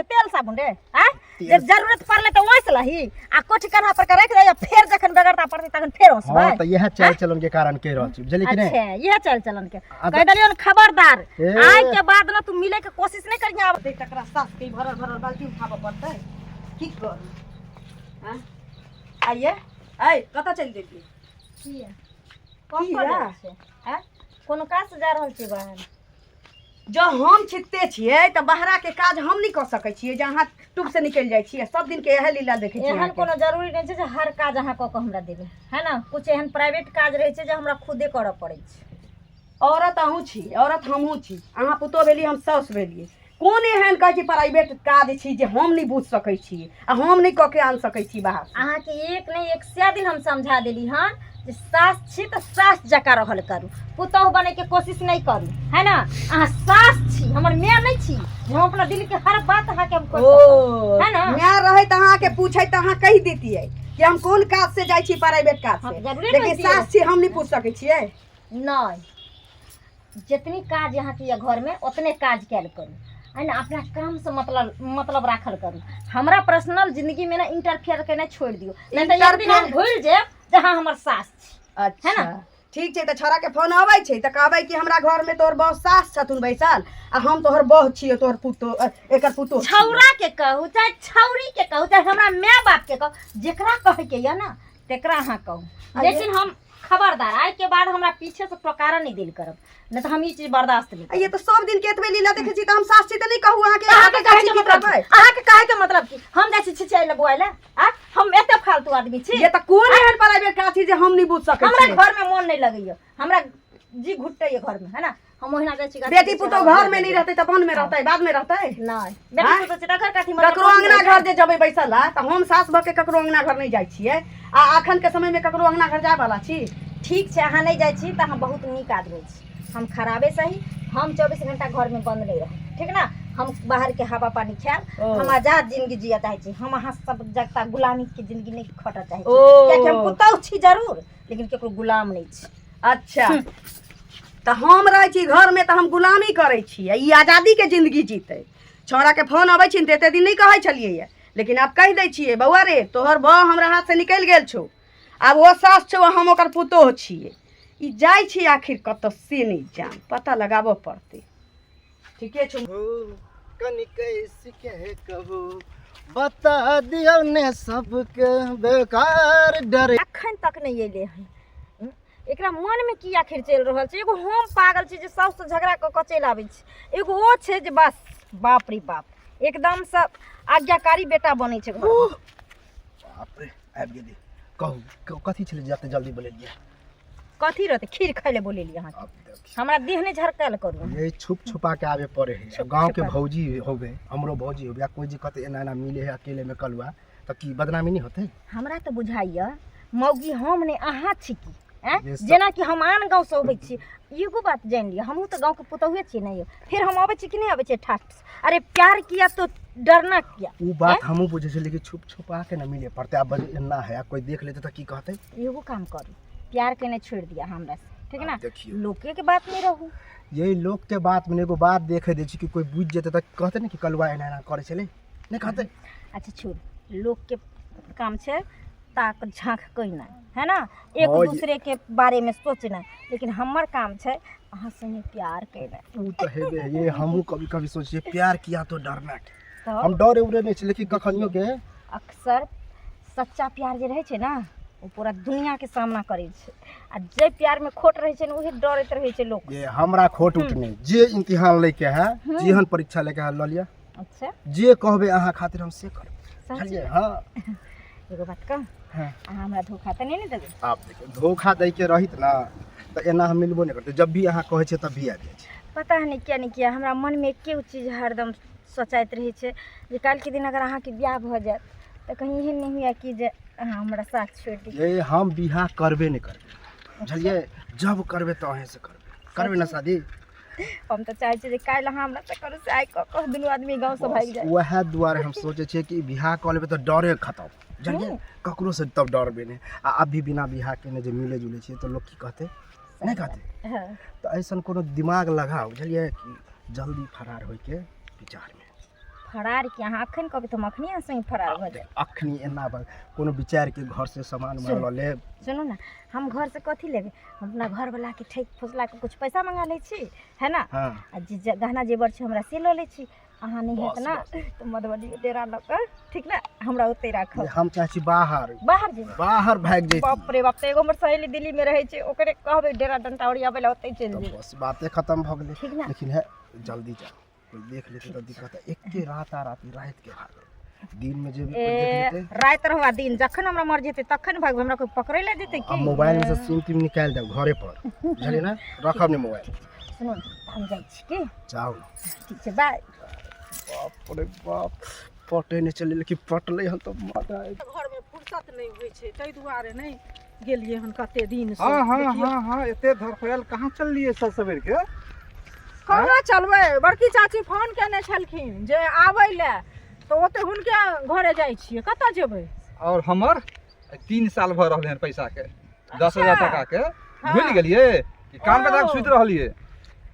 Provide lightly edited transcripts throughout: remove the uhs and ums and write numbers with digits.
तेल साबुन रे आ जे जरूरत पड़ले तऽ ओइस लही आ कोठी कन्हा पर के राखि दे फेर जखन बेगरता पड़तै तखन फेर ओसबै। हाँ, तऽ इएह चाल चलन के कारण कहि रहल छी, बुझलियै कि नहि? अच्छा, इएह चाल चलन के आ कहि देलियौ ने, खबरदार, ए। आइ के बाद ना तू मिले के कोशिश नहीं करिहे आब। तकरा सास के भरल भरल बाल्टी उठाबऽ पड़तै। की करू? आँय आइये, आइ कतऽ चलि गेलियै? किया? कम किया? कऽ जाइ छै आँय? कोनो काज से जा रहल छियै बाहर? जँ हम छिटते छियै तऽ बहराके काज हम नहि कऽ सकै छियै जे अहाँ टूप से निकलि जाइ छियै? सब दिनके इएह लीला देखै छियै एहन अहाँके। कोनो जरूरी नहि छै जे हर काज अहाँ कऽ कऽ हमरा देबै, है ना? कुछ एहन प्राइवेट काज रहै छै जे हमरा खुदे करऽ पड़ै छै। औरत अहूँ छी, औरत हमहूँ छी। अहाँ पुतोह भेलियै, हम साउस भेलियै। कोन एहन कहै छी प्राइवेट काज छी जे हम नहि बुझि सकै छी आ हम नहि कऽ के आनि सकै छी बाहर? अहाँके एक नहि एक सए दिन हम समझा देली हन जे सास छी तऽ सास जकाँ रहल करू, पुतोहु बनैके कोशिश नहि करू, है ना? अहाँ सास छी, हमर माय नहि छी जे हम अपना दिल के हर बात अहाँके हम खोलि ओ सकब, है ना? माय रहै तऽ अहाँके पूछै तऽ अहाँ कहि दितियै कि हम कोन काज से जाइ छी, प्राइवेट काज हाँ, से। जरूरे लेकिन कहितियै। सास छी, हम नहि पूछ सकै छियै? नहि, जितनी काज अहाँके यऽ घरमे ओतने काज कयल करू, है ने? अपना कामसँ मतलब राखल करू। हमरा पर्सनल जिंदगीमे ने इंटरफेयर केनाइ छोड़ि दियौ, नहि तऽ एक दिन हम भूलि जायब जे अहाँ हमर सास छी। अच्छा। है ना? ठीक छै, तऽ छौड़ाके फोन अबै छै तऽ कहबै कि हमरा घरमे तोहर बहू सास छथुन बैसल आ हम तोहर बहू छियै, तोहर पुतोह, एकर पुतोह छियै। छौड़ा के कहू चाहे छौड़ी के कहू चाहे हमरा माय बाप के कहू, जेकरा कहैके यऽ ने तेकरा अहाँ कहू, लेकिन हम खबरदार, आइ के बाद हमरा पीछे से टोकारा नहीं दिल करब, नहीं तो हम ई चीज बर्दाश्त नहीं आ ये तऽ सब दिन के एतबे लीला देखै छी तऽ हम सास छी तऽ नहि कहू अहाँके? अहाँके कहै के की मतलब करबै? की? अहाँके कहै के मतलब की? हम जाइ छी छिछाइ लए बौआइ लए आ हम एते फालतू आदमी छी? ये तऽ कोन एहन प्राइवेट काज छी जे हम नहि बुझि सकै हमरा छियै? घर में मन नहीं लगैया, हमरा जी घुटैया घर में, है ना? हम ओहिना जाइ छी गाछी बेटी बिरछी पुतोह हवा घर में नहीं रहतै तऽ वन में रहतै, बाद में रहतै? नहीं, बेटी आँय? पुतोह छै तऽ घर कथी मतलब? ककरो अंगना घर जे जेबै बैसल ला तऽ हम सास भऽ के ककरो अंगना घर नहि जाइ छियै आ अखन के समय में ककरो अंगना घर जाय वाला छी? ठीक छै, अहाँ नहि जाइ छी तऽ अहाँ बहुत नीक आदमी छी। हम खराबे सही, हम 24 घंटा घरमे बंद नहि रहब, ठीक ना? हम बाहरके हवा पानी खायब। ओ। हम आजाद जिंदगी जियऽ चाहै छी। हम अहाँ सब जगता गुलामी के जिंदगी नहि खटऽ चाहै छी। ओ। कियाकि हम पुतहु छी जरूर, लेकिन केकरो गुलाम नहि छी। अच्छा, तऽ हम रहै छी घरमे तऽ हम गुलामी करै छी आ ई आजादीके जिंदगी जीतै। छौड़ाके फोन अबै छै तऽ एते दिन नहि कहै छलियै, लेकिन आब कहि दै छियै, बौआ रे, तोहर बौआ हमरा हाथसँ निकलि गेल छौ, आब ओ सास छौ आ हम ओकर पुतोह छियै। ई जाइ छै आखिर कतऽ से नहि जान, पता लगाबऽ पड़तै। ठीके छौ। कनि कैसे के कहू, बता दियौ ने सबके, बेकार डर। अखन तक नहि एलै हन। एकरा मनमे की आखिर चलि रहल छै? एगो हम पागल छी जे साउससँ झगड़ा कऽ कऽ चलि आबै छी, एगो ओ छै जे बस बाप रे बाप एकदमसँ आज्ञाकारी बेटा बनै छै घरमे। बाप रे, आबि गेली। कहू, कथी छलै जे एते जल्दी बोलेलियै? कथी रहतै, खीर खाइ लए बोलेली अहाँके। आब देखियौ। हमरा देह नहि झरकायल करू। ये छुप छुपा के आबे पड़े है। गांव के भौजी होबे, हमरो भौजी होबे, या कोई जी कहते एना एना मिले है अकेले में कलुआ, तऽ की बदनामी नहि होतै? हमरा तऽ बुझाइए मौगी हम नहि अहाँ छी की आँय? ये सब- जेनाकि हम आन गाँवसँ अबै छी। एगो बात जानि लिअ, हमहूँ तऽ गाँवके पुतहुए छियै ने यौ। फेर हम अबै छी कि नहि अबै छियै ठाठ? अरे प्यार किया तो डरना किया? ओ बात हमहूँ बुझै छियै, लेकिन छुप छुपा के ने मिले पड़तै। आब बज एना है आ कोई देख लेतै तऽ की कहतै? एगो काम करू, प्यार केने छोड़ि दिअ हमरा से, ठीक ना? आब देखियौ। लोके के बात नहि रहू। यही लोक के बात में एगो बात देखे दै छी कि कोई बुझि जेतै तऽ कहतै ने कि कलुआ एना एना करै छलै, नहि कहतै? अच्छा छोड़, लोक के काम छै ताक झाँक कहना, है ना? एक हाँ, दूसरे के बारे में सोचना, लेकिन हमर काम छै अहाँ संगे प्यार केना। उ तऽ हेबे है। ये हमहूँ कभी कभी सोचिए, प्यार किया तो डरना के। तऽ हम डरे उरे नहि छी, लेकिन कखनियो के अक्सर सच्चा प्यार जे रहै छै ने, ओ पूरा दुनियाके सामना करै छै आ जे प्यारमे खोट रहै छै ने, उहे डरैत रहै छै लोक। ये हमरा खोट उट नहि, जे इम्तिहान लैके है, जेहन परीक्षा लैके है, लऽ लिअ। जे कहबै अहाँ खातिर हम से करबै। सच? बुझलियै? हाँ। एगो बात कह। हाँ। अहाँ हमरा धोखा तऽ नहि ने देबै? आब देखियौ, धोखा दैके रहित ने तऽ एना हम मिलबो नहि करतै। जब भी अहाँ कहै छियै तब भी आबि जाइ छै। पता नहि किया नहि किया हमरा मनमे एके गो चीज हरदम सोचाइत रहै छै जे काल्हिके दिन अगर अहाँके बियाह भऽ जायत तऽ कहीं एहन नहि हुए कि जे अहाँ हमरा साथ छोड़ि दी। ये हम बियाह करबे नहि करबै, बुझलियै? जब करबै तऽ अहीँसँ करबै। करबै ने शादी? हम तऽ चाहै छी जे काल्हि अहाँ हमरा से करू से आइ कऽ कऽ दुनू आदमी गाँवसँ भागि जाय। वएह दुआरे हम सोचै छियै कि बियाह कऽ लेबै तऽ डरे खतम, बुझलियै? ककरोसँ तब डरबै नहि। आ अभी बिना बियाह केने जे मिलै जुलै छियै तऽ लोक की कहतै, नहि कहतै? हँ। तऽ अइसन कोनो दिमाग लगाउ, बुझलियै, कि जल्दी फरार होइके विचारमे। फरार की अहाँ अखन कहबै तऽ हम अखनी अहाँ संगे फरार भऽ जायब। अखनी एना बा कोनो विचार के घर से सामान सुन। उमान लऽ लेब। सुनू ने, हम घर से कथी लेबै? हम अपना घरवला के ठकि फुसला के कुछ पैसा मंगा लै छी, है ना? हाँ। आ जे गहना जेवर छै हमरा से लऽ लै छी। अहाँ नहि हैत बस, ना तऽ मधुबनी के डेरा लऽ कऽ, ठीक ने, हमरा ओतहि राखब। हम चाहै छी बाहर। बाहर जेबै? बाहर भागि जैती। बाप रे बाप, तऽ एगो हमर सहेली दिल्ली मे रहै छै, ओकरे कहबै डेरा डंटा ओरियाबै लए, ओतहि चलि तऽ जेबै। बस बाते खतम भऽ गेलै। ठीक ने? लेकिन है जल्दी जाओ, कोई देख लेते तऽ दिक्कत है। एके रात आ राति राति के भागब, दिन में जेबै कोई देख ए लेते। राति रहवा दिन, जखन हमरा मर्जी हेतै तखन भागबै। हमरा कोई पकड़ै लए जेतै आ की? मोबाइल में से सिम तिम निकालि देब घरे पर, बुझलियै ने? रखब ने मोबाइल। सुनू ने, हम जाइ छी की? जाउ ने। ठीक छै, बाय। बाप रे बाप, पटे नहि चललै, लेकिन पटलै हन तऽ मजा आबि। घरमे फुर्सत नहि होइ छै, ताहि दुआरे नहि गेलियै हन कते दिनसँ। हाँ हाँ। देखियौ। हाँ हाँ, एते धरफड़ायल कहाँ चललियै सब सवेर के? कहाँ चलबै, बड़की चाची फोन केने छलखिन जे आबै लए, तऽ ओते हुनके घरे जाइ छियै, कतऽ जेबै? और हमर 3 साल भऽ रहलै हन पैसा के, 10,000 टका के। हाँ। भूलि गेलियै कि कान पे ओ। सुति रहलियै?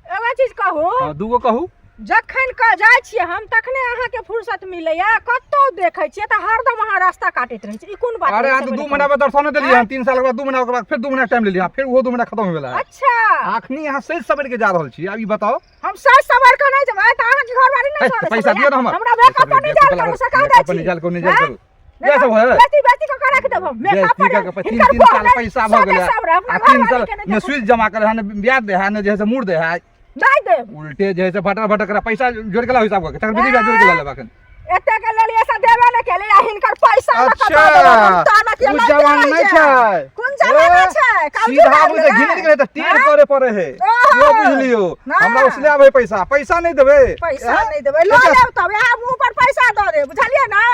एगो चीज कहू। हाँ, दूगो कहू। जखन क जाइ छियै हम तखने अहाँके फुर्सत मिलैया, कतौ देखै छियै तऽ हरदम अहाँ रास्ता काटैत रहै छी, ई कोन बात अरे भेलै अहाँ से तऽ 2 पहिले महीना कहू। बाद दर्शन देलियै हन, 3 साल के बाद 2 महीना के बाद फेर 2 महीना टाइम लेलियै हन, फेर ओहो 2 महीना खत्म होय वला है। अच्छा। अखनी अहाँ सहि सवरि के जा रहल छी, आब ई बताउ। हम सहि सवरि के नहि जेबै तऽ अहाँके घरवाली नहि है, सरे पैसा दिअ ने हमर। हमरा मेकअप पर नहि जायल करू से कह दै मेकअप पर छी। नहि जायल करू, नहि जायल हैं? करू। इएह सब है। बेटी बेटी के करा के देब हम मेकअप बेइज्जती पर। कऽ के 3 हिनकर 3 साल बहन पैसा भऽ गेलै सभे सब आ अपना 3 साल घरवाली के ने नहि सुइद जमा करे है, ने ब्याज दे है, ने जे है से मूर दे है। नहि देब। उल्टे जे है से भटर भटर करा पैसा जोड़ के लाओ, हिसाब कऽ के तकर ब्याज जोड़ के ला लेब अखन। एते के लेलियै से देबे नहि केलियै आ हिनकर पैसा लऽ कऽ अच्छा, दऽ देबै हम, ताना किया उ लैते जमाना रहै नहि छै। छै। कोन जमाना ए, छै? कागजी सीधा भए बुझे गेलै। घिन गेलै तऽ टेढ़ हैं? करे पड़े है। ओहो। यो बुझलियो। ना। हमरा उसले आबै पैसा, पैसा नहि देबै। पैसा हैं? नहि देबै, लऽ अच्छा। लेब तब इएह मुँह पर पैसा दऽ देब, बुझलियै ने?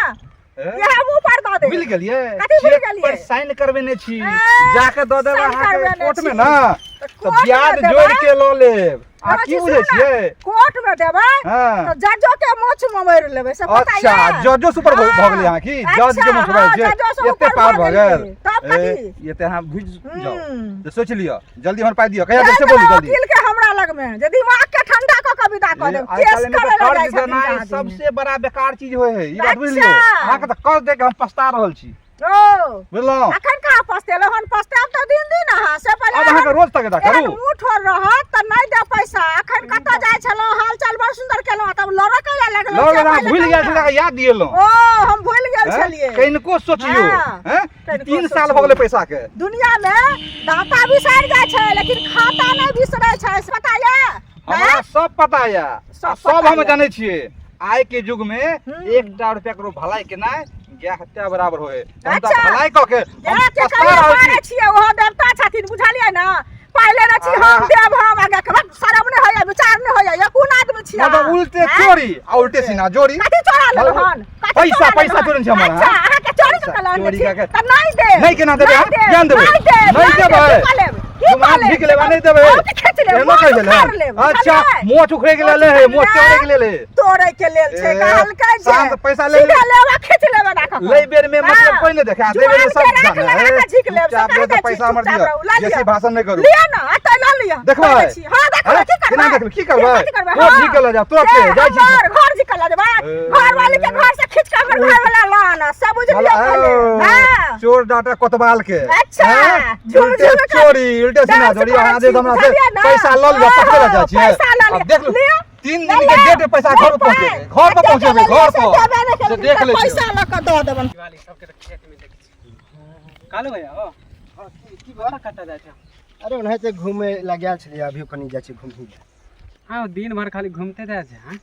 हैं? इएह मुँह पर दऽ देब। भूलि गेलियै? कथी भूलि चेक गेलियै? पर साइन करबेने छी। ए, जाके दऽ देबै साइन अहाँके करबेने कोर्ट में छी। ना, तऽ तऽ कोर्टमे ब्याज देबै। जोड़ के लऽ लेब। आ हमरा की चीज बुझै सुनू ने, छियै? कोर्ट में देबै हाँ। तऽ जजो के मोछ ममोड़ि लेबै, से पता अच्छा यऽ? जजो सुपर भऽ हाँ। गेलै अहाँ की जज के अच्छा, मोछ भऽ हाँ, छै? जजो से एते ऊपर पार भऽ भऽ गेल। गेलियै। तब ए, कथी? एते अहाँ बुझि जाउ हम्म। तऽ सोचि लिअ, जल्दी हमर पाइ दिअ, कहिया भेज देब से बोलू देबै जल्दी। वकील के हमरा लग में, जे दिमाग के ठंडा कऽ के विदा कऽ ए, देब। आइ केस काल्हि मे करै तऽ लए जाइ कर्ज छथिन देनाइ जहाँ दिन। सबसे बड़ा बेकार चीज होइ है, ई बात बुझि लियौ। अच्छा। अहाँके तऽ कर्ज दे के हम पछता रहल छी, ओ बुझलहुँ? अखन कहाँ पछतेलहुँ हन? पछतायब तऽ दिन दिन अहाँ से पहिले। अब अहाँके रोज तगेदा एहन करू। मुँह ठोर रहत तऽ नहि देब पैसा। अखन कतऽ जाइ छलहुँ? हाल चाल बड़ सुन्दर केलहुँ, तब लड़ऽ कहिया लगलहुँ लऽ से लेना पहिले भूलि कहू गेल ने। छलै, अहाँके याद दिएलहुँ। ओ हम भूलि गेल हैं? छलियै। कनिको सोचियौ। हाँ, हैं? कनिको 3 साल सोचियौ। भऽ गेलै पैसा के। दुनिया में दाता बिसरि जाइ छै लेकिन खाता नहि बिसरै छै, से पता यऽ? हमरा सब पता यऽ, सब आ सब पता हम यऽ। जानै छियै। आइ के युग में एकटा रुपया ककरो भलाई केनाइ गाय हत्या बराबर होए। हम तऽ अच्छा। भलाई कऽ के हम गाय के पछता कहियो रहल मारै छी। छियै, ओहो देवता छथिन, बुझलियै ने? पहिले रहै छी हम देव, हम आगे के शरम नहि होइया, विचार नहि होइया, ये कोन आदमी छियै? मतलब उल्टे हैं? चोरी आ उल्टे सीना जोरी। कथी चोरा लेलहुँ हन? कथी पैसा, चोरा पैसा लेलहुँ हन? चोरने छी हमर, अच्छा, हाँ? अहाँके चोरी पैसा कऽ के लऽ चोरी छी कऽ के- तऽ नहि देब। नहि, केना देबै नहि अहाँ? देब, केना देबै? नहि देब, नहि नहि देब, देबै। की कऽ लेब? की तुम कऽ अहाँ लेब? झिक लेब आ नहि देबै। हम तऽ खींच लेब, एना मोछ कहै छलै? उखाड़ लेब, अच्छा, बुझलियै? मोछ उखड़े के लेल है, मोछ तोड़े के लेल है। तोड़े के लेल छै। ए, कहलकै जे शांत पैसा ले सीधा लेब आ खींच लेब एना कऽ कऽ। लै बेर में मतलब हाँ। कोई नहीं देखा, दे बेर में जुआन सब के राख जाने लगा है। कऽ झीक लेब, चुपचाप से दे कहि दे दै छी, पैसा हमर चुपचाप दिअ। रहू, लऽ बेसी लिअ। भाषण नहि करू। लिअ ने, एतऽ लऽ लिअ। देखबै? कहै छी। हाँ, देखबै, हैं? की करबै? केना देखबै? की करबै? कथी करबै? तुरंत हाँ। झीक लऽ जायब, तुरंत से जाइ छी। हमर घर झीक लऽ जेबै। ए। घरवाली के घर से खींच कऽ हमर घरवाला लऽ आनऽ, से बुझि लिअ पहिले। हाँ। चोर डाटा कोतवाल के। अच्छा, हैं? झूम उल्टे झूम के चोरी उल्टे सीना डांस जोरी। करै अहाँ जे छी, हमरा से बुझलियै ने? पैसा लऽ लिअ तकरे लऽ जाइ छियै। पैसा लऽ आब लिअ। देख लू, लिअ। 3 दिन के डेट में पैसा घर पर पहुंचेबै, घर पर पहुंचेबै, घर पर से देख लै छियै। पैसा लऽ कऽ दऽ देबनि। दिवाली सबके तऽ खेत में देखै छी। कालू भैया, ओ की भेल? कतऽ जाइ छै? अरे ओनाहिते घूमे लए गेल छलियै, अभी कनि जाइ छी घूमही लए। हाँ, दिन भर खाली घूमते जाइ छै। हाँ?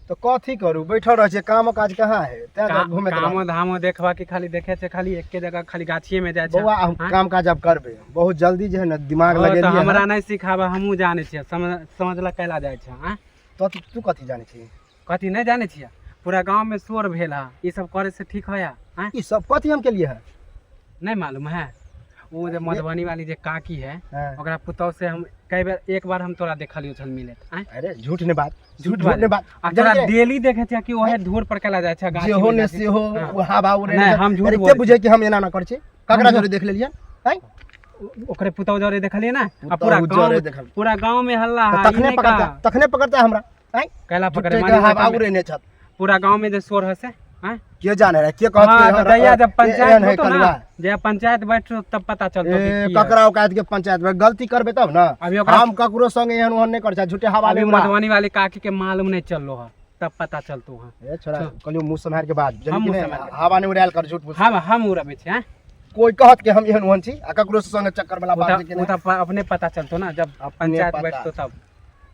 तऽ कथी करू, बैठल रहै छियै, काम काज कहाँ है, तैं दुआरे घूमे कामो धामो देखबा कि खाली देखे छै, खाली एके जगह खाली गाछिए में जाइ छै? बौआ, हम हाँ? काम काज आब करबै बहुत जल्दी, जे है ने दिमाग ओ, तऽ लगेलियै हमरा हन। नहि सिखाबा, हमहूँ जानै छियै। समझ समझला कैला जाइ छै? आँय? तो तू कथी जानै छी? कथी नहि जानै छियै? पूरा गाँव में शोर भेल है, ई सब करे से ठीक होया? आँय? ई सब कथी हम केलियै हन? नहीं मालूम है? वो जे मधुबनी वाली जे काकी है, हाँ। ओकरा पुतौह से हम कई बेर, एक बार हम तोरा देखलियो छल मिलत। आँय? अरे झूठ ने बात, झूठ झूठ ने बात। आ तोरा डेली देखे छियै कि ओहे धूर पर कैला जाइ छै, गाछी जेहो में ने जाइ छै। सेहो हाँ। ओ हवा उड़े। नहि, हम झूठ अरे बोलै के बुझे कि हम एना ना करै छी? ककरा जोरे देख लेलियै? आँय? ओकरे पुतौह जरे देखलियै ना, आ पुतौह पूरा जरे गाँव देखल। पूरा गाँव में हल्ला तऽ है। ई तखने नहि पकड़ता, कहा। तखने पकड़ता हमरा। आँय? कैला झूठे पकड़े? के मानी हवा उड़े ने छत। पूरा गांव में जे शोर है से हैं? के जाने रहे के कहत हाँ, कि तो जहिया जब पंचायत एहन है होतो ना कलुआ। जहिया पंचायत बैठो तब पता चलतो कि ए की है। ककरा औकात के पंचायत में गलती करबे तब ना। अभी ओकरा- हम ककरो संग एहन ओहन नहीं कर छै, झूठे हवा अभी नहीं उड़ा। मधुबनी वाली काकी के मालूम नहीं चल रहा है तब पता चलतो है। ए छोरा कहलियो मुंह सम्हार के बात हम जल्दी मुँह नहीं सम्हार के। हवा नहीं उड़ायल कर झूठ फूस। हम उड़ाबै छी हैं? कोई कहत कि हम एहन ओहन छी आ ककरो संग चक्कर वाला उ बात तऽ- छै कि उ नहीं। तऽ अपने पता चलतो ना जब अपने पंचायत पता। बैठतो तब।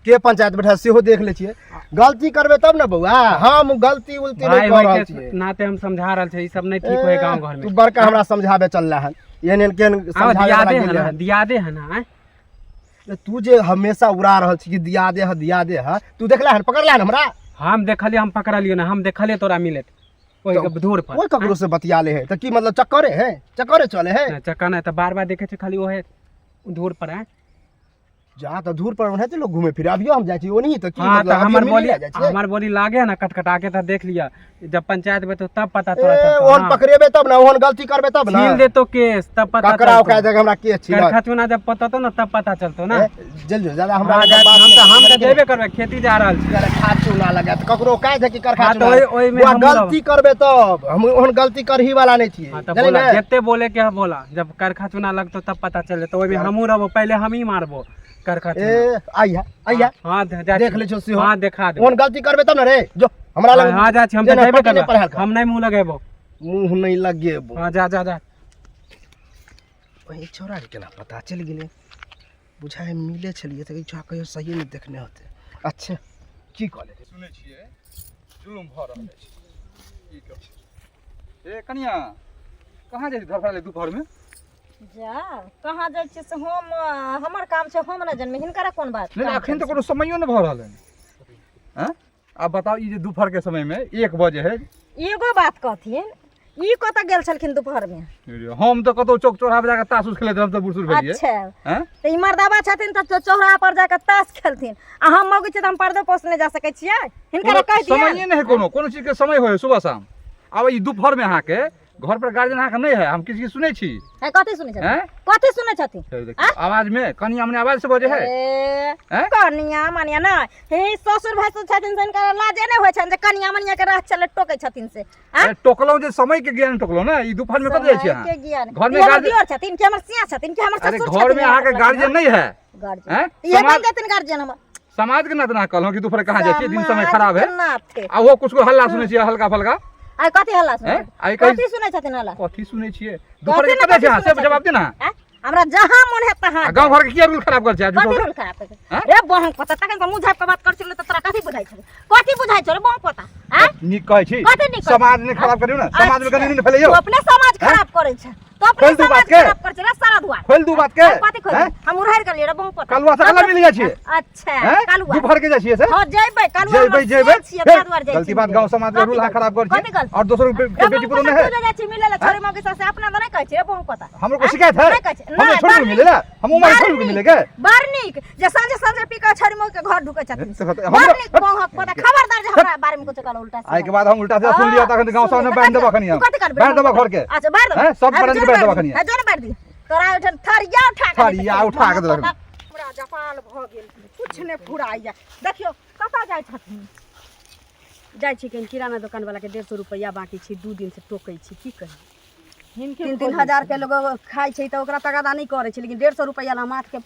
के पंचायत बैठा सेहो देख लै छियै। गलती करबै तब ने बौआ, हम गलती उलती भाई नहीं कऽ होय रहल के छियै। नाते हम समझा रहल छियै, ई सब नहीं ठीक होय गांव घर तू में। बड़का हमरा समझाबे चलला हन, एहन एहन केहन आब समझाबे वाला दियादे है गेलै ना, हन। दियादे है ना, आँय? तू जे हमेशा उड़ा रहल छी कि दिया दे ह दिया दे ह, तू देखला हन पकड़ला हन हमरा? हम देखलियै, हम पकड़लियै ना, हम देखलियै तोरा मिलत ओहि तऽ धूर पर। कोई ककरो से बतिया ले है तऽ की मतलब चक्करे है, चक्करे चले है? नहि, चक्कर नहि, तऽ बार बार देखै छियै खाली ओहे धूर पर है। जा तऽ धूर पर ओनाहिते लोग घूमे फिरे, अभियो हम जाइ छी ओनही तऽ की हाँ, मतलब तऽ अभियो हमर मिली बोली जाइ छियै? हमर बोली लागे है ना कटकटा के, तऽ देख लिअ जब पंचायत में तो तब पता तोरा ए चलतो। ओहन हाँ। पकड़ेबे तब ना, ओहन गलती करबे तब ना। छील देतो केस तब पता ककरा चलतो। ओकरा जगह हमरा केस छीलत। करखा चुना जब पता तो ना तब पता चलतो ना। ए, जल्दी ज्यादा हमरा हाँ, लग जा- बात हम तऽ हम नहीं। तऽ जेबे करबै, खेती जा रहल छी। करखा चूना लगा तऽ ककरो कहि दे कि करखा हाँ, तऽ चूना ओहि- ओहिमे बौआ, हमहूँ गलती करबे तब हम ओहन गलती करही वाला नहीं छियै। हाँ, तऽ जानली बोला ने? जते बोले के है बोला, जब करखा चुना लगतो तब पता चल जेतो। ओहिमे हमहूँ रहबो, पहिले हमही मारबो करखा चुना। ए आइया आइया हाँ, जा देख छी। लै छियौ सेहो। हाँ, देखा देबो। ओहन गलती करबे तब ने रे, जो हमरा लग। हाँ, जा छी, हम तऽ जेना जेबे पट्टी नहि करबै, पढ़ायल कर। हम नहि मुँह लगेबो। मुँह नहि लगेबो। हाँ, जा जा जा। ओहि छौड़ाके केना पता चलि गेलै? बुझाइ मिले छलियै तऽ ई छौड़ा कहियो सहिए नहि देखने होतै। अच्छा की कऽ लेतै? सुनै छियै जुलुम भऽ रहल अछि। की कहू ए कनिया, कहाँ जाइ छी धड़फड़ाले दुपहरमे? जा कहाँ जाइ छियै से हम हमर काम छै, हम नहि जनबै, हिनकरा कोन बात? नहि काम अखन छै? तऽ कोनो समयो नहि भऽ रहल हन। आँय आब बताउ, ई जे दुपहरके समयमे 1 बजे है। एगो बात कहथिन, ई कतऽ गेल छलखिन दुपहरमे? हम तऽ कतहु चौक चौराहा पर जाकऽ तास उस खेलैत रहब तऽ बुढ़ भेलियै। अच्छा आँय तऽ ई मर्दाबा छथिन तऽ चौराहा पर जाकऽ ताश खेलथिन आ हम मौगी छियै तऽ हम पर्दो पोसने जा सकै छियै? हिनकरा कोनो कहि दिअ समये नहि है, कोनो कोनो चीजके समय होइ है सुबह शाम। आब ई दुपहरमे अहाँके घर पर गार्जियन अहाँके नहि है, हम किछु किछु सुनै छी। है कथी सुनै छथिन? आँय? कथी सुनै छथिन? हे देखियौ, आवाजमे कनिया मने आवाज से बजै है। ए, आँय? कनिया मनिया नहि, हे ससुर भैंसुर छथिन से हिनकर लाजे नहि होइ छनि जे कनिया मनिया के राह चले टोकै छथिन से। आँय? अरे टोकलहुँ जे समय के ज्ञान टोकलहुँ ने, ई दुपहर में कतऽ जाइ छी अहाँ? समय के ज्ञान। घर में ई हमर गार्जियन दियर छथिन कि हमर सिया छथिन कि हमर अरे ससुर घर छथिन? में अहाँके गार्जियन नहीं है? गार्जियन आँय? इहे बन समाज जेथिन गार्जियन हमर। समाज के नाते अहाँ कहलहुँ कि दुपहर कहाँ जाइ छियै, दिन समय खराब है। समाज के नाते। आ ओहो कुछ हल्ला सुनै छियै हल्का फल्का। आइ कथी हल्ला सुनै? आँय? आइ कही- कथी सुनै छथिन हल्ला? कथी सुनै छियै कथी दुपहर के ने कतऽ कथी छियै अहाँ? सुनै से जवाब दे ना। आँय? हमरा जहाँ मन है तहाँ। आ गाँव घर के किया रूल खराब कर छै? कथी रूल खराब कर आँय? रे बहन पता, तखन तऽ मुँह झाँपि कऽ बात कर छलै तऽ तोरा कथी बुझाइ छलै? कथी बुझाइ छौ रे बहन पता? आँय? नीक कहै छी। कथी नीक कहै छी? समाज नहि खराब करियौ ने, समाज में गंदगी नहि फैलैयौ। तू अपने समाज आँय? खराब करै छै, तू अपने खोलि दू समाज बात के। खराब करै छै रे सारा दुआर। खोलि दू बात के। हम कथी खोलि? आँय? हम उड़ारि गेलियै रे बहन पता। कलुआ से कला मिल जाइ छियै। अच्छा आँय? कलुआ दुपहर के जाइ छियै से? हँ जेबै कलुआ, जेबै जेबै छियै ताहि दुआरे जाइ गलती छियै बात मिलै। गाँव समाज के कथी रूल अहाँ गलती? खराब कर कथी छियै गलती? और दोसर के रे बेटी बहन पुतोह पता नहि है। तू जाइ छी मिलै ला छोरी मौगी से अपना तऽ नहि कहै छियै रे बहन पता। हमरो को शिकायत है? नहि कहै छै। हम नहि, छोड़ि बड़ मिले ला, हम उमर बड़ छोड़ि नीक, मिले के। बड़ नीक जे साँझे साँझे पी कऽ छोरी मौगी के घर ढुकै छथिन। से कहतै, बड़ हमरा- नीक बहन पता, खबरदार जे हमरा बारे में कुछ कहल उल्टा सीधा। आइ के बाद हम उल्टा सीधा सुन लिया तखन गाँव सब बांधि देबऽ खनी हम। तू कथी करबी? बांधि देबऽ घर के। अच्छा बांधि देबऽ। हैं? सब आब बांधि के जोर बांधि देबऽ बांधि खनी। हाँ, जोर बांधि दी। तोरा ओहिठाम थरिया उठा के थरिया उठा के देलक। हमरा जपाल भऽ गेल, किछु नहि फुराइया। देखियौ कतऽ जाइ छथिन? जाइ छी कनि किराना दोकान वाला के 150 रुपैआ बाकी छी, 2 दिन से टोकै छी, की कही। हिनके 3-3 हजार के लोग खाइ छै तऽ ओकरा तगादा नहि करै छै, लेकिन 150 रुपैआ ला माथके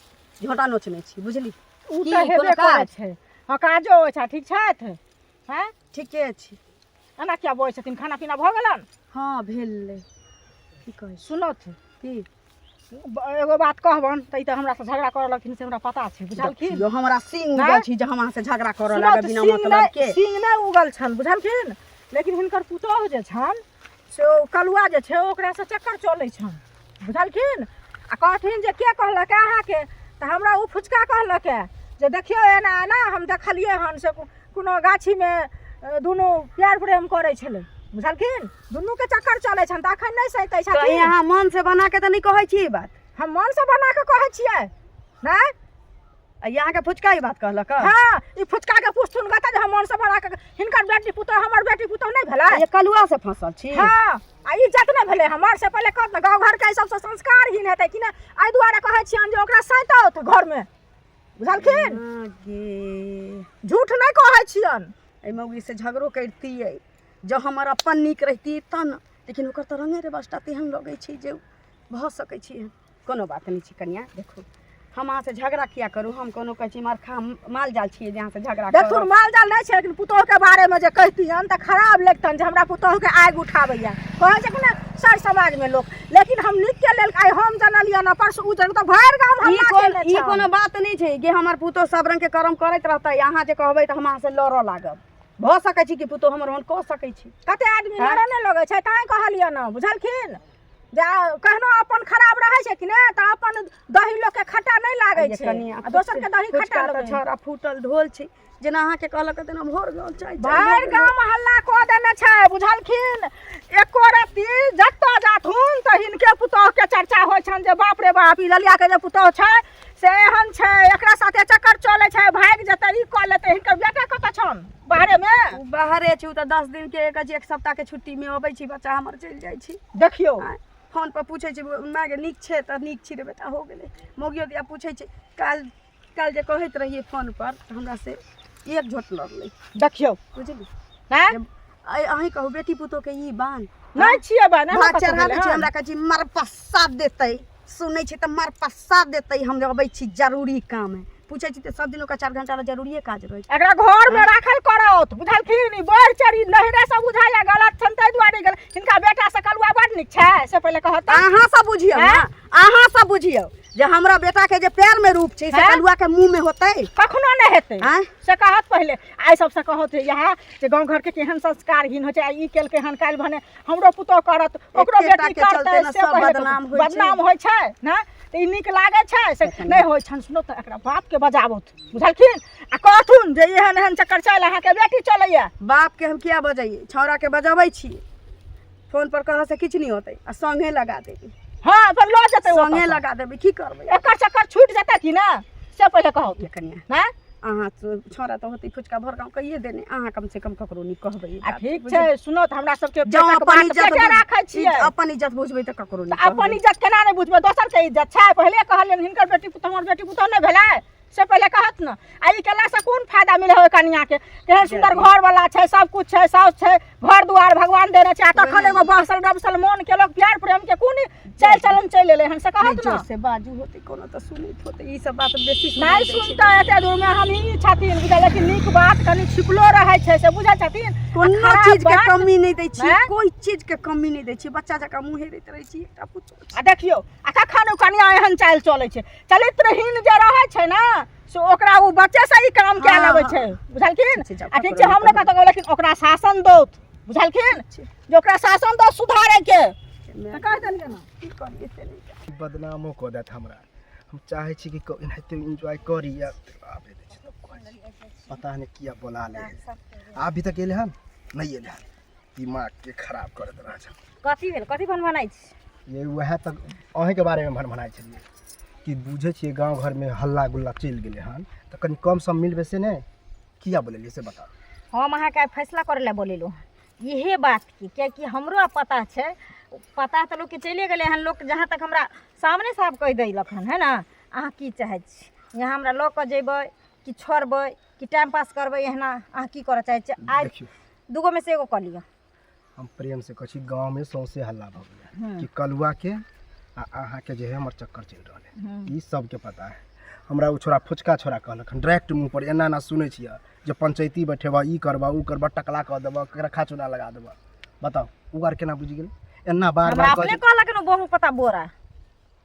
झोटा नोचने छी, बुझली? ओ की, तऽ हेबे कोनो करै काज? छै। हँ काजो होइ छै। ठीक छथि? हैं ठीके छी। एना किया बजै छथिन? खाना पीना भऽ गेलनि? हँ भेलै। की कहै छी? सुनथु की? एगो बात कहबनि तऽ ई तऽ हमरासँ झगड़ा करऽ लगथिन से हमरा पता छै, बुझलखिन? देखियौ हमरा सिंग नहि? उगल छी जे हम अहाँ से झगड़ा करऽ सुनथु, लागब बिना सिंग मतलब नहि के। सिंग नहि उगल छनि बुझलखिन, लेकिन हिनकर पुतोहु जे छनि से ओ कलुआ जे छै ओकरासँ चक्कर चलै छनि बुझलखिन। आ कहथिन जे के कहलक अहाँके? तऽ हमरा ओ फुचका कहलक जे देखियौ एना एना हम देखलियै हन से कोनो गाछीमे दुनू प्यार प्रेम करै छलै बुझलखिन। दुनूके चक्कर चलै छनि तऽ एखन नहि सहितै कहीं छथिन। अहाँ मन से बना के तऽ नहि कहै छी ई बात? हम मनसँ बना कऽ कहै छियै नहि। आ ई अहाँके फुचका ई बात कहलक? हँ ई फुचका के पूछथुन गऽ तऽ जे हम मनसँ बना कऽ हिनकर बेटी पुतोह हमर बेटी पुतोह नहि भेलै? ये कलुआ से फंसल छी? हँ आ इज्जत नहि भेलै हमर से पहिले कहत ने गाँव घरके एहि सबसँ संस्कारहीन हेतै कि नहि, एहि दुआरे कहै छियनि जे ओकरा सैतौत घरमे बुझलखिन। गे झूठ नहि कहै छियनि। एहि मौगीसँ झगड़ो करितियै जँ हमर अपन नीक रहितियै तब ने लेकिन ओकर तऽ रङ्गे रेबस्टा तेहन लगै छै जे भऽ सकै छै एहन कोनो बात नहि छै कनिआँ देखू हम अहाँसँ झगड़ा किया करू हम कोनो कहै छी मरखा माल जाल छियै जे अहाँसँ झगड़ा देखथुन करब माल जाल नहि छै लेकिन पुतोहके बारेमे जे कहितियन तऽ खराब लगतनि जे हमरा पुतोहके आगि उठाबैया कहै छै कि ने सर समाजमे लोक लेकिन हम नीकके लेल आइ हम जनलियन आ परसू ओ जन तऽ भरि गाम ई हल्ला कोन केने ई छनि। कोनो बात नहि छै जे हमर पुतोह सब रङ्गके कर्म करैत रहतै अहाँ जे कहबै तऽ हम अहाँसँ लड़ऽ लागब भऽ सकै छै कि पुतोह हमर ओहन कऽ सकै छै कते आदमी हँ? लड़ऽ नहि लगै छै तैं कहलियन ने बुझलखिन जे कहनो अपन खराब रहै छै कि ने तऽ अपन दही लोकके खट्टा नहि लागै जे छै कनिया आ दोसरके दही खट्टा फुचका तऽ लगै छै छौड़ा फूटल ढोल छै जेना अहाँके कहलक तेना भोर गाँव चाय भरि गाम हल्ला कऽ देने छै बुझलखिन एको रत्ती जतऽ जाथुन तऽ हिनके पुतोहके चर्चा होइ छनि जे बाप रे बाप ई ललियाके जे पुतोह छै से एहन छै एकरा साथे चक्कर चलै छै भागि जेतै ई कऽ लेतै हिनकर बेटा कतऽ छनि बाहरेमे ओ बाहरे छै ओ तऽ 10 दिनके एक एक सप्ताहके छुट्टीमे अबै छी बच्चा हमर चलि जाइ छी देखियौ आँय, फोन पर पूछै छै माय गे नीक छै तऽ नीक छी रे बेटा हो गेलै मौगियो दिया पूछै छै काल्हि काल्हि जे कहैत रहियै फोन पर तऽ हमरा से एक झोट लड़लै देखियौ बुझली आँय जे अहीं कहू बेटी पुतोहके ई बान नहि छियै बा नहि भात कतौ चढ़ा गेलै दै छै हन। हमरा कहै छै मर पस्सा देतै सुनै छै तऽ मर पस्सा देतै हम अबै छी जरूरी काम है पूछै छी तऽ सब दिन ओकरा 4 घंटा ला जरूरिये काज रहै छै एकरा घर में राखल करत बुझलखिन ई बढ़ चढ़ी नहिरे से बुझाइया गलत छनि ताहि दुआरे गेल हिनका बेटा से कलुआ बड़ नीक छै से पहिले कहत तऽ। अहाँ सब बुझियौ ने अहाँ सब बुझियौ जे हमरा बेटा के जे पैर में रूप छै से हैं? कलुआ के मुंह में होतै कखनो नहि हेतै आँय? से कहत पहिले आइ सबसँ कहत इएह जे गाँव घरके केहन संस्कारहीन होइ छै आइ ई केलकै हन काल्हि भने हमरो पुतोह करत ओकरो एकेटा बेटी के चलते करतै ने से सब पहिले बदनाम होइ छै। बदनाम होइ छै ने तऽ ई नीक लागै छै से नहि होइ छनि सुनो तऽ एकरा बापके बजाबथु बुझलखिन आ कहथुन जे एहन एहन चक्कर चलि अहाँके बेटी चलैया बाप के हम किया बजैयै छौड़ा के बजबै छियै फोन पर कहऽ से किछु नहि होतै आ संगे लगा देबै हँ अपन लऽ जेतै ओतऽ संगे सँ। लगा देबै की करबै एकर चक्कर छूटि जेतै कि ने से पहिले कहू ये कनिया ने अहाँ छौड़ा तऽ होतै फुचका भर गाँव कहिए देने अहाँ कम से कम ककरो नहि कहबै ई आ बात, ठीक बुझलियै? छै सुनो तऽ हमरा सबके जँ पेटक अपन बात इज्जत पेटे राखै छियै अपन इज्जत बुझबै तऽ ककरो नहि तऽ अपन कहबै। इज्जत केना नहि बुझबै दोसर के इज्जत छै पहिले कहलियनि हिनकर बेटी पुतहु हमर बेटी पुतहु नहि भेलै से पहिले कहत ने आ ई केलासँ कोन फायदा मिलै ओहि कनियाके केहन सुन्दर घरवला छै सब कुछ छै साउस छै घर दुआर भगवान देने छै आ तखन एगो बहसल रबसल मोन के लोक प्यार प्रेम के कोन चालि चलन चलि एलै हन से नहि कहत ने जोर से बाजू होतै कोनो तऽ सुनैत होतै ई सब बात बेसी सुनाइ नहि दै छै। सुनता एते दूरमे हमही छथिन बुझल लेकिन नीक बात कनि छिपलो रहै छै से बुझै छथिन आ कोनो खराब चीज के बात- कमी नहि दै छी आँय? कोई चीज के कमी नहि दै छी बच्चा जकाँ मुँहे दैत रहै छी एकटा पुतोह आ देखियौ आ कखन ओ कनिया एहन चालि चलै छै चरित्रहीन जे रहै छै ने से ओकरा ओ बच्चे से ई काम कए हँ, लेबै हँ। छै बुझलखिन ठीक छै, जाउ, आ ठीक ककरो छै हम नहि नहि कतहु लेकिन ओकरा शासन दौत बुझलखिन छै। जे ओकरा शासन दौत सुधारैके माय तऽ कहि देलियै ने की करियै से नहि जानि। बदनामो कऽ देत हमरा हम चाहै छी कि एनाहिते एन्जॉय करी या आबे दै छै तब कहै छी। पता नहि किया बोला ले है अभी तक एलै हन नहि एलै हन दिमागके खराब करैत रहै छै कथी भेल कथी भनभनाइ छी ये वएह तक अहीँके बारेमे भनभनाइ छलियै कि बुझै छियै गाँव घरमे हल्ला गुल्ला चलि गेलै हन तऽ कनि कम सम मिलबै से नहि किया बोलेलियै से बताउ हम अहाँके आइ फैसला करै लए बोलेलहुँ इहे बातके किएकि हमरो आब पता छै पता तऽ लोकके चलिए गेलै हन लोक जहाँ तक हमरा सामने साफ कहि देलक हन है ने अहाँ की चाहै छी यहाँ हमरा लऽ कऽ जेबै कि छोड़बै कि टाइम पास करबै एहिना अहाँ की करऽ चाहै छियै आइ देखियौ दूगो में से एगो कऽ लिअ हम प्रेम से कहै छी गाँवमे सौंसे हल्ला भऽ गेलै कि कलुआके आ अहाँके जे है हमर चक्कर चलि रहल है ई सबके पता है हमरा ओ छोरा फुचका छोरा कहलक हन डायरेक्ट मुँह पर एना एना सुनै छियै जे पंचैती बैठेबह ई करबह ओ करबह टकला कऽ देबह रखा चूना लगा देबह बताउ ओ आर केना बुझि गेलै एना बार हमरा बार अपने कहै कहलक ने बहु पता बोरा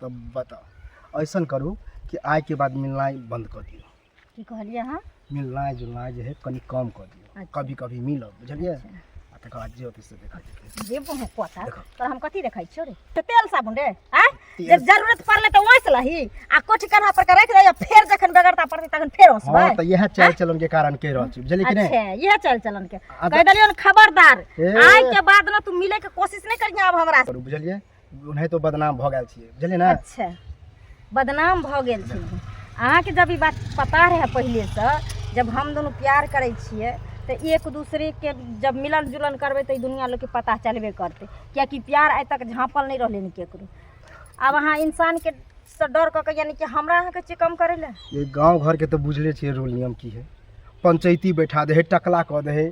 तब बताउ ऐसन करू कि आइके बाद मिलनाइ बन्द कऽ दियौ की कहलियै अहाँ मिलनाइ जुलनाइ जे है कनि कम कऽ दियौ अच्छा। कभी कभी मिलब बुझलियै आ तकर बाद जे होतै से देखल जेतै जे बहु पता देखो। तऽ हम कथी देखै छियौ रे तऽ तेल साबुन रे आँय जे तेल- जरूरत पड़लै तऽ ओइस लही आ कोठी कन्हा पर के राखि दही आ फेर जखन बेगरता पड़तै तखन फेर ओसबै हँ तऽ इएह चालि चलन के कारण कहि रहल छी बुझलियै कि नहि अच्छा इएह चालि चलन के आ कहि देलियौ ने खबरदार ए। आइ के बाद ने तू मिले के कोशिश नहि करिहे आब हमरा से। करू बुझलियै ओनाहितो बदनाम भऽ गेल छियै बुझलियै ने अच्छा बदनाम भऽ गेल छै अहाँके जब ई बात पता रहै पहिलेसँ जब हम दुनू प्यार करै छियै तऽ एक दूसरेके जब मिलन जुलन करबै तऽ ई दुनिआ लोकके पता चलबे करतै किएकि प्यार आइ तक झाँपल नहि रहलै हन केकरो आब अहाँ इंसानके सँ डर कऽ के यानि कि हमरा अहाँके छियै कम करै लए ये गाँव घरके तऽ बुझले छियै रूल नियम की है पंचैती बैठा दे है, टकला कऽ दे है,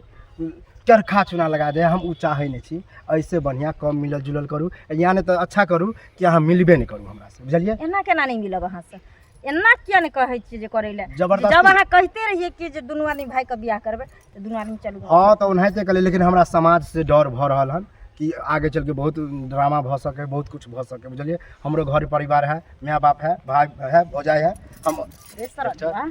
चरखा चुना लगा दे है, हम ओ चाहै नहि छी। एहिसँ बढ़िआँ कम मिलल जुलल करू, या नहि तऽ अच्छा करू कि अहाँ मिलबे नहि करू हमरासँ, बुझलियै? एना केना नहि मिलब अहाँसँ? एना किया नहि कहै छियै जे करै लए? जबरदस्ती। जब अहाँ कहिते रहियै कि जे दुनू आदमी भाइके बियाह करबै तऽ दुनू आदमी चलू। हँ, तऽ ओनाहिते कहलियै, लेकिन हमरा समाजसँ डर भऽ रहल हन कि आगे चलि कऽ बहुत ड्रामा भऽ सकै, बहुत किछु भऽ सकै, बुझलियै? हमरो घर परिवार है, माय बाप है, भाय है, भौजाइ है, हम रे सरजुआ,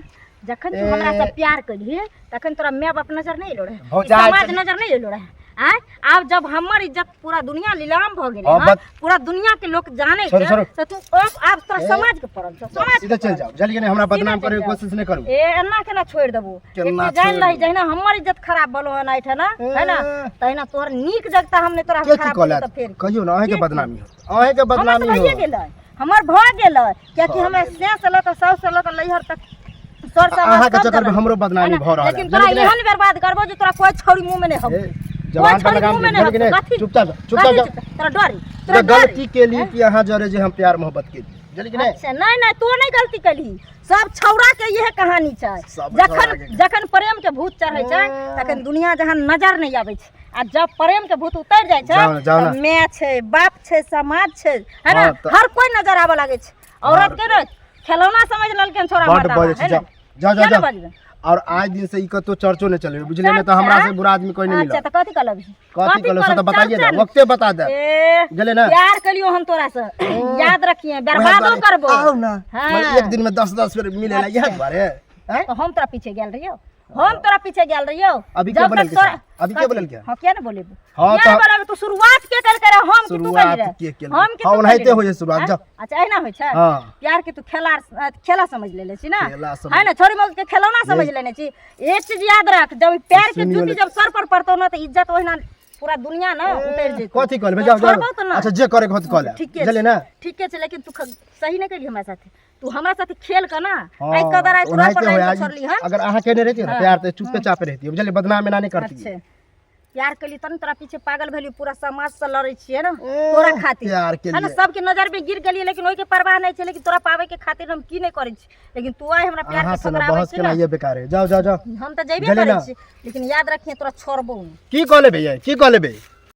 जखन तू हमरा से प्यार करिहे तखन तोरा माय बाप नजर नहि एलो रहे, ई भौजाइ समाज नजर नहि एलो रहे। आँय, आब जब हमर इज्जत पूरा दुनिया नीलाम भऽ गेलै हाँ, हन, पूरा दुनिया के लोक जानै छोड़ू, छै, छोड़ू। तऽ तू आब तोरा समाज के पड़ल छौ, समाज सीधे के चलि पड़ल। जाउ, बुझलियै ने? हमरा बदनाम चलि करैके जाउ। कोशिश नहि करू। ए, एना केना छोड़ि देबो? केना एक जानि छोड़ि लही, देबो? जहिना हमर इज्जत खराब भेलो हन एहिठना, है ना, तहिना तोहर नीक जगता हम नहि तोरा के की खराब कहलत? तऽ फेर कहियौ ने, अहीँके के? बदनामी होत, अहीँके हमर तऽ बदनामी भइए होत। गेलै, हमर भऽ गेलै, कियाकि हमरा से से लऽ कऽ साउस से लऽ कऽ नैहर तक सर समाज अहाँके सब चक्कर में जानल। हमरो बदनामी है ना? भऽ रहल है, लेकिन तोरा बुझलियै कि एहन बर्बाद करबो जे तोरा कोई छौड़ी मुंह में नहीं ए, हबो, कोई जवान पर छौड़ी लगाम मुंह में दियौ, नहीं बुझलियै कि हबो। नहि? कथी? चुपचाप जाउ, चुपचाप कथी जाउ। चुपचाप? तोरा डर, तोरा तऽ डर। गलती केली कि अहाँ जरे जे हम प्यार मोहब्बत केली, बुझलियै कि नहि? अच्छा, नहीं नहीं, तू नहीं गलती कली, सब छौड़ा के इहे कहानी छै। सब छौड़ा जखन के। जखन प्रेम के भूत चढ़ै छै तखन दुनिया जहान नजर नहीं आबै छै, आ जब प्रेम के भूत उतर जाइ छै जाउ ने, जाउ ने। तऽ माय छै, बाप छै, समाज छै, है ना, हाँ, तऽ- हर कोई नजर आबऽ लागै छै। औरत के ने खेलौना समझ लेलकै छोरा बड्ड मर्दाना, बजै छै। है ना? जाउ जाउ किया जाउ। ने बजबै? और आज दिन से ई कतौ चर्चो नहि चलेबै, बुझलियै? नहि तऽ हमरा से बुरा आदमी कोई नहीं अच्छा मिलत। तऽ कथी कहलबी? कथी कहलौ से तऽ कहलबी? बताइए चर्चा ने, वक्ते बता दे, ए, बुझलियै ने? प्यार कलियो हम तोरा से, याद रखिए, वएह बर्बादो दुआरे करबो। आउ ना। हाँ। मतलब एक दिन में 10 10 बेर मिले ला, इएह दुआरे हैं? तो हम तोरा पीछे गेल रहियो, हम तोरा पीछे गेल रहियो। अभी के जब तक बोललकै तोरा सर? अभी के बोललकै? हाँ, किया ने बोलेबो? हाँ, किया ने तऽ- बोलेबो? तू शुरुआत के कल करे, हम कि तू शुरुआत करी रहे? के केलकै? हम कि हाँ, तू ओनाहिते करी रहे? होइ छै शुरुआत, हाँ? जाउ। अच्छा, एहिना होइ छै? हाँ। प्यार के तू खेला खेला समझ लेले छी ना, खेला समझ- है ना? छोरी मौगी के खेलौना समझ लेने छी। एक चीज याद रख, जब प्यार के सुनियो जूती ले- जब सर पर पड़तो ना तऽ इज्जत ओहिना पूरा दुनिया ना उतर जेतौ। कथी कहलबै? जाउ जाउ। छोड़बो तऽ ना। अच्छा, जे करे के होत कऽ ले, ठीके बुझलियै छै ने? ठीके छै, लेकिन तू सही नहि केली हमरा साथे। तू हमरा साथे खेल के ना हाँ, आइ कदर आइ तोरा ओनाहिते पर होय। लाइन छोड़ली हन। अगर अहाँ केने रहितियै ने प्यार तऽ चुपे चापे रहितियै, बुझलियै? बदनाम एना नहि करतियै। अच्छा, प्यार केली तब ने तोरा पीछे पागल भेली, पूरा समाज से लड़ै छियै ना तोरा खातिर, प्यार के है ना? लिए। सबके नजर में गिर गेलियै, लेकिन ओहिके परवाह नहि छै, लेकिन तोरा पाबै के खातिर हम की नहि करै छी, लेकिन तू आइ हमरा प्यार अहाँ के से ना ठुकराबै बहस छी ना। केनाइए बेकार है। जाओ जाओ जाओ। हम तऽ जेबे बुझलियै करै ना? छी, लेकिन याद रखिए, तोरा छोड़बो नहि। की कऽ लेबै यै? की कऽ लेबै?